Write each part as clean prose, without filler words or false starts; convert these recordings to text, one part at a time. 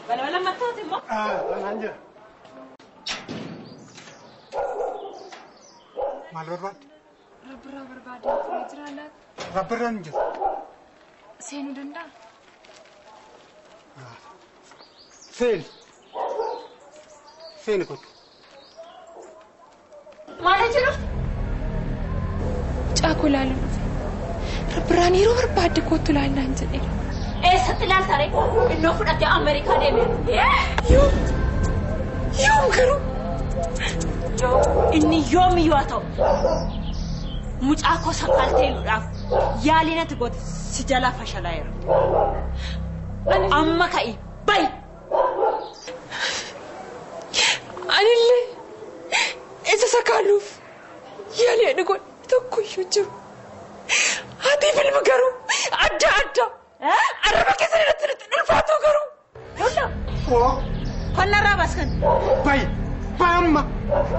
Balbala mattaati immoo? Banaan jira. Maal barbaadde? Rabbirraa barbaadee turee jira laata? Rabbirraan hin jiru. Seenuu danda'a? Seeni. Seeni kottu. Maal achi dhufte? Mucaa koo ilaaluun dhufe. Rabbirraan yeroo barbaadde kottu ilaalnaan jedheera. Eessatti ilaalta ree? Innoo fudhatee Ameerikaa deemeera. Yoom? Yoom garuu? Inni yoomiyyuu haa ta'u mucaa koo sakaalteeluudhaaf yaalii natti goote si jalaa fashalaa'eera. Amma ka'i bayi! Anillee isa sakaaluuf yaalii ani godhe tokkoyyuu jiru. Haatiif ilmi garuu adda adda. Arraba keessan irratti nutti ulfaatu garuu. Qonnarraa baaskan. Bayi! Bayi amma!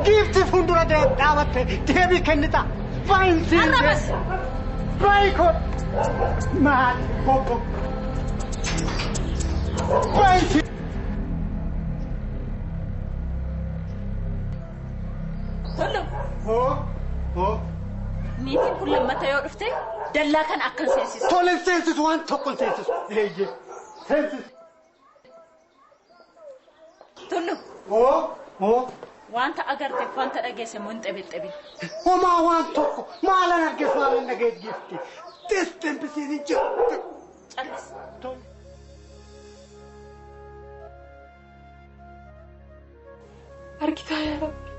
Giiftii fuuldura dhaabatte deebii kennita. Bayi siin. Arrabas! Bayi koo! Maal bobbo! Bayi siin. Tollu. Hoo! Niitiin kun lammata yoo dhufte dallaa kana akkan seensisu. Tole seensisu waan tokko hin seensisu. Eeyyee seensisu. Tollu. Hoo! Hoo! Wanta agarteef wanta dhageesse immoo hin xebixxebin. Homaa waan tokko maalan argeef maalan dhageef giifti. Distempisiin hin jiru. Callis. Argitaa yaa Rabbi.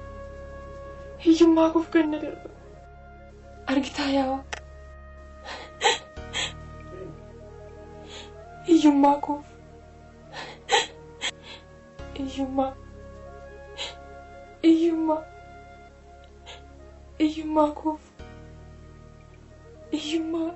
Hiyyummaa koof ganna darba. Argitaa yaa Waaqa. Hiyyummaa koof. Hiyyummaa. Hiyyummaa. Hiyyummaa koof. Hiyyummaa.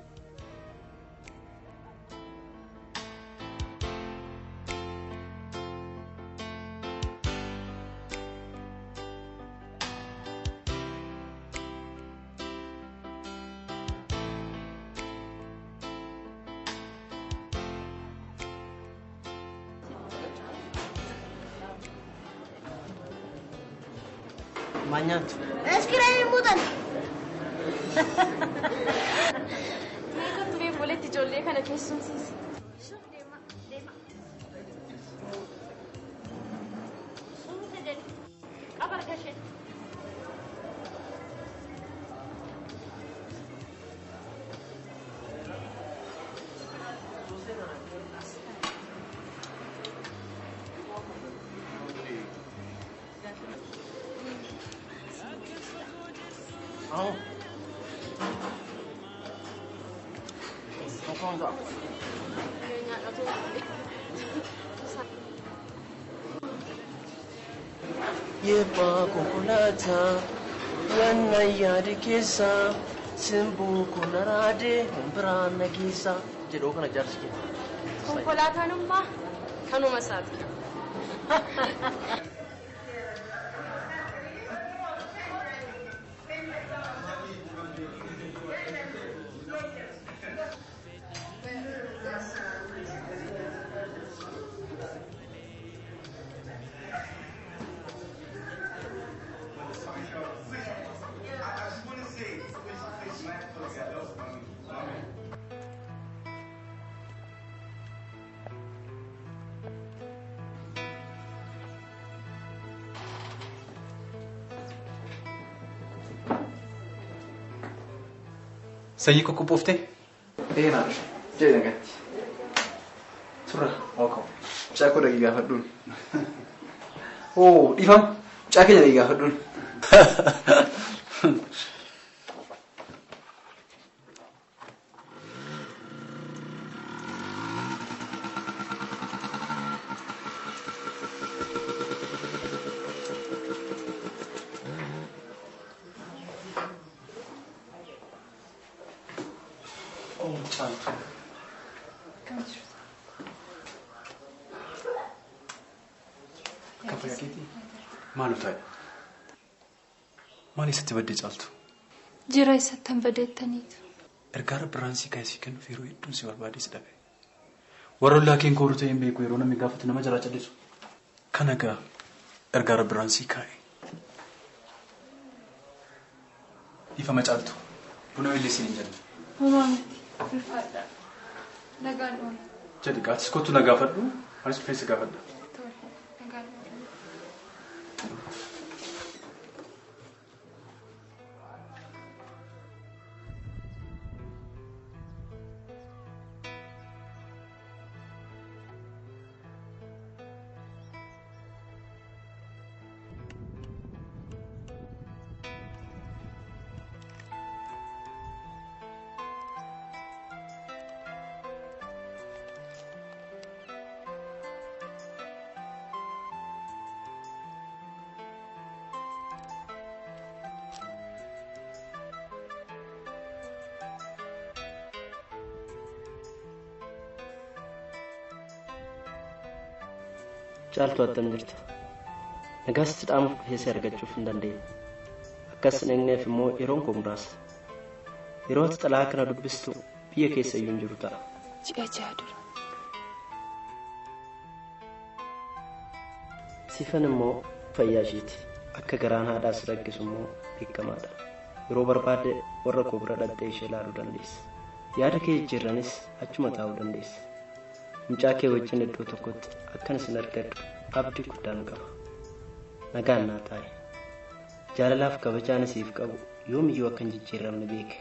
Maal nyaattu? Iskiriimii muuxan. Mee kottu bee walitti ijoollee kana keessumsiisi. Qaba harka ishee. Aho. Tokkoon ta'a. Yebbaa konkolaataa wanna yaade keessa simboo kun araade biraan na geessa jedhoo kana jaarsi kenna. Konkolaataan kanuma isaati. Sanyii qoqqophooftee? Eenaa jedhe nagatti. Turra welcome. Mucaa koo dhaqii gaafadhuun. Oo dhiifama mucaa keenya dhaqii gaafadhuun. Oh Caaltu. Akka fayyaa keetii? Maaloo taa'e? Maal eessatti baddee Caaltu? Jira eessattan badeettaniitu. Ergaa rabbirraan sii kaasee kennuuf yeroo hedduun si barbaadee si dhabe. Warra ollaa keen kooruu ta'e hin beeku yeroo namni gaafatu nama jalaa callisu. Kana egaa ergaa rabbiraan sii kaa'e. Ifama Caaltu. Buna illee siin hin jenne. Homaa miti. Ulfaadha. Nagaan oola. Jedhi gaatis kottu na gaafadhu. Anis dhufee si gaafadha. Tole. Nagaan oola. Caaltu attam jirta. Nagaa sitti dhaamuuf dhufee si argachuuf hin dandeenye. Akkas hin eegneef immoo yeroon koo muraasa. Yeroo ati xalayaa kana dubbistu biyya keessa iyyuu hin jiru ta'a. Ji'a ja'a dura. Sifan immoo fayyaa isheeti. Akka garaan haadhaa si rakkisu immoo beekamaadha. Yeroo barbaadde warra koo bira dhaqxee ishee ilaaluu dandeessa. Yaada kee jijjiirranis achuma taa'uu dandeessa. Mucaa kee wajjin iddoo tokkotti akkan isin argadhu abdii guddaan qaba. Nagaan naa taa'i. Jaalalaaf kabajaan isiif qabu yoomiyyuu akka hin jijjiiramne beeke.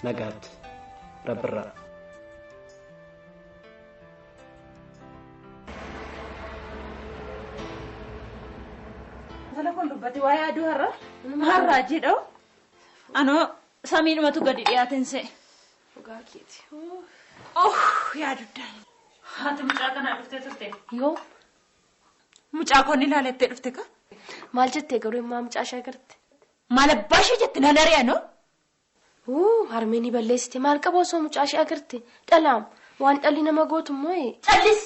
Nagaatti. Rabbirraa. Intala kun dubbate waa'ee aduu har'a har'aa jedhoo anoo samiidhumatu gadi dhiyaateen se'e. Dhugaa keeti. Oh yaa duddaa. Haati mucaa kanaa dhuftee turte. Yoo Mucaa koon ilaalettee dhufte ka? Maal jettee garuu immoo mucaa ishee agarte? Maal abbaa ishee jette nan ari'a noo? Harmee ni balleessite maal qaba osoo mucaa ishee agarte? Dhalaam waan dhalli nama gootu immoo. Callis!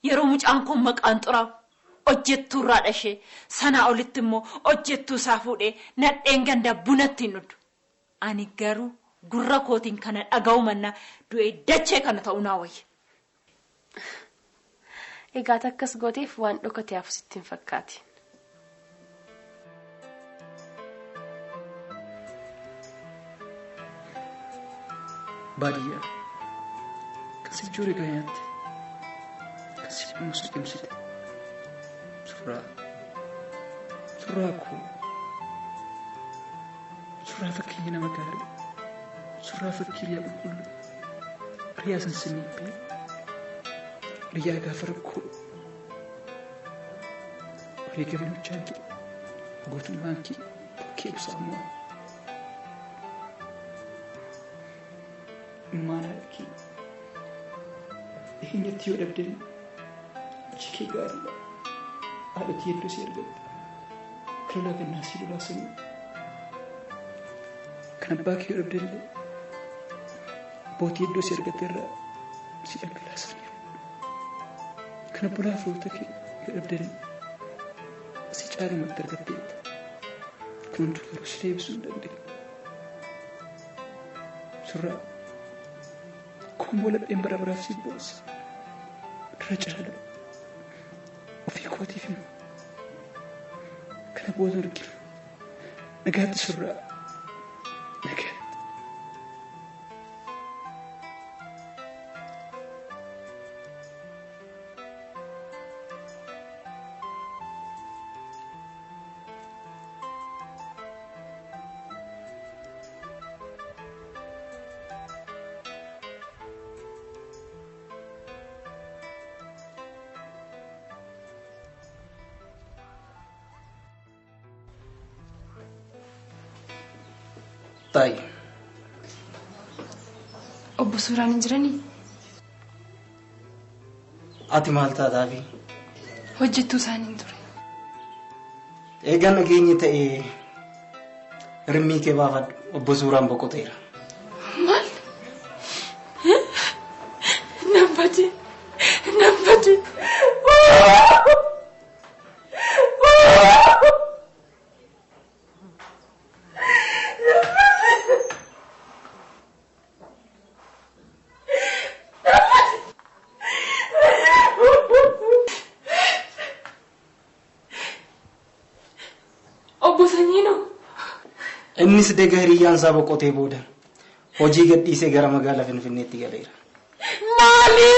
Yeroo mucaan kun maqaan xuraa'u hojjettuu irraa dhashee sanaa olitti immoo hojjettuu isaa fuudhee nadheen gandaa bunatti hin dhudhu. Ani garuu gurra kootiin kana dhaga'u mannaa du'ee dachee kana ta'uu naa wayya. Egaa akkas gooteef waan dhokate hafu sitti hin fakkaatin. Baadiyyaa kan sichuu rigaa nyaatte kan si cimsu cimsite surraa koo surraa fakkeenya nama gaarii surraa fakkii riyaa qulqulluu riyaa sinsinniibbee riyaa gaafa rakkoo wareegamni hojjaan kee gootummaan kee bukkee ibsaa immoo immaan haadha kee dhiheenyatti yoo dhabden hojii kee gaariidha haadhotii hedduu si argatta kan lolaa gannaa si lolaasanii kan abbaa kee yoo dhabdellee abbootii hedduu si argatte irraa si dhangalaasaniiru kan obbolaa firoota kee yoo dhabdellee si caalumatti argatteetta kun hunduu garuu si deebisuu hin dandeenye surraa komboo lapheen bara baraaf si boossa dura caala ofii kootiif immoo kana booda arginu nagaatti surraa nagaatti. Taayi. Obbo Suuraan hin jiranii? Ati maal taataafi? Hojjettuu isaanii ture. Eegaa nageenyi ta'ee rimmii kee baafadhu obbo Suuraan boqoteera. Maal? Nan bade. Nan bade. Sanyiinoo? Innis dega hiriyyaan isaa boqotee booda hojii gadhiisee gara magaalaa Finfinneetti galeera. Maali?